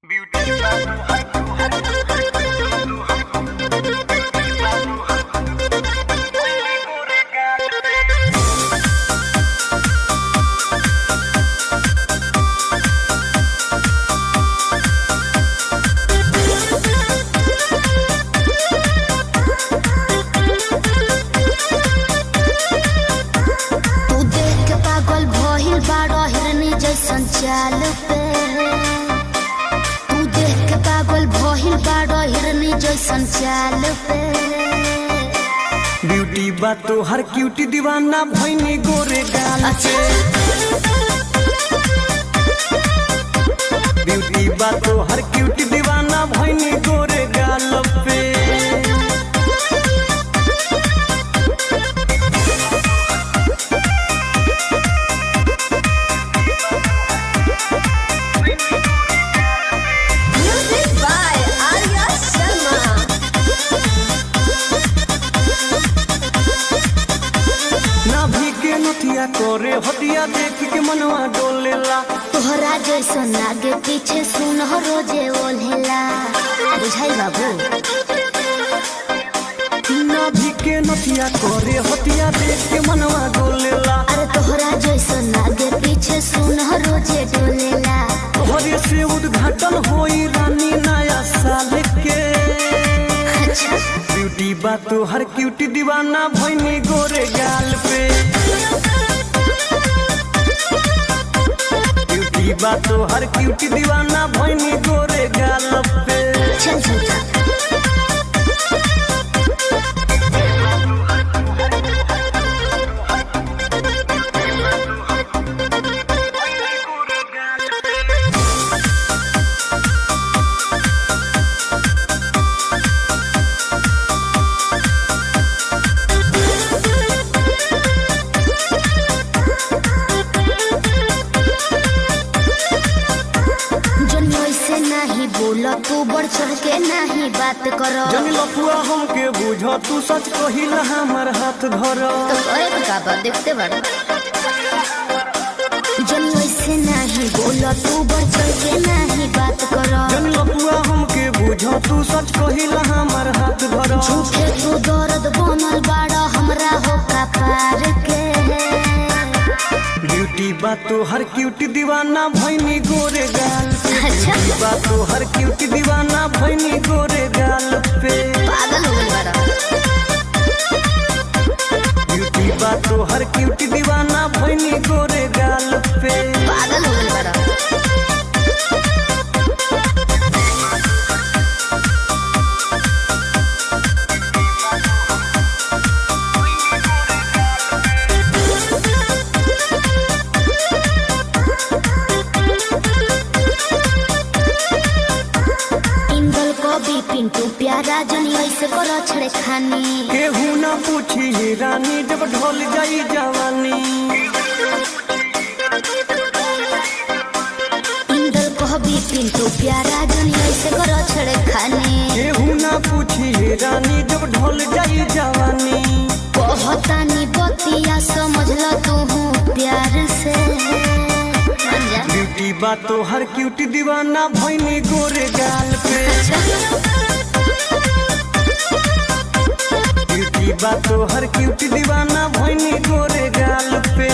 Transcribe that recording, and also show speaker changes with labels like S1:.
S1: तू देख के पागल भइल बाड़ो हिरनी जैसन चाल पे। तू देख के पागल भइल बाड़ो हिरनी जैसन चाल पे।
S2: ब्यूटी बा तो हर क्यूटी दीवाना भइनी गोरे गाल पे। ब्यूटी बा तो हर क्यूटी दीवाना भइनी गोरे गाल पे।
S3: Music by Arya Sharma.
S2: नाभि के नथिया करे हटिया देख के मनवा डोलेला।
S1: तोहरा जैसन आगे पीछे सुन रोजे ओल्हेला, बुझाई बाबू।
S2: नाभि के नथिया करे हटिया देख के मनवा डोलेला।
S1: अरे तोहरा जैसन आगे पीछे सुन रोजे डोलेला।
S2: तोहरे से उद्घाटन होई रानी नया साल के।
S1: अच्छा।
S2: ब्यूटी बा तो हर क्यूटी दीवाना भइनी गोरे गाल पे। ब्यूटी बा तो हर क्यूटी दीवाना भइनी गोरे गाल पे।
S1: चल चल चल। जन ऐसे नहीं बोल तू, बढ़ चढ़ के नहीं बात करो।
S2: जन लफुआ हमके बुझ तू, सच कहिला हमर हाथ धर।
S1: तो कहे के का बा, देखते बड़। जन ऐसे नहीं बोल तू, बढ़ चढ़ के नहीं बात करो।
S2: जन लफुआ हमके बुझ तू, सच कहिला हमर हाथ धर।
S1: झूठे तू दर्द बनल बाड़ा हमरा हो कपार के।
S2: ब्यूटी बा तो हर क्यूटी दीवाना भइनी गोरे गाल पे।
S1: अच्छा।
S2: ब्यूटी बा तो हर क्यूटी दीवाना भइनी गोरे गाल पे।
S1: पागल हो गइल बाड़ा।
S2: ब्यूटी बा तो हर क्यूटी दीवाना भइनी गोरे गाल पे।
S1: पागल हो गइल बाड़ा। इंदल कवि पिंटू प्यारा जनी ऐसे करो छड़े खानी।
S2: केहू ना पूछी हे रानी जब ढोल जाई जवानी।
S1: इंदल कहबी पिंटू प्यारा जनी ऐसे करो छड़े खानी।
S2: केहू ना पूछी हे रानी जब ढोल जाई जवानी।
S1: कहतानी बतिया समझ ल तू प्यार से मान जा।
S2: ब्यूटी बा तो हर क्यूटी दीवाना भइनी गोरे गाल पे। ब्यूटी बा तो हर क्यूटी दीवाना भइनी गोरे गाल पे।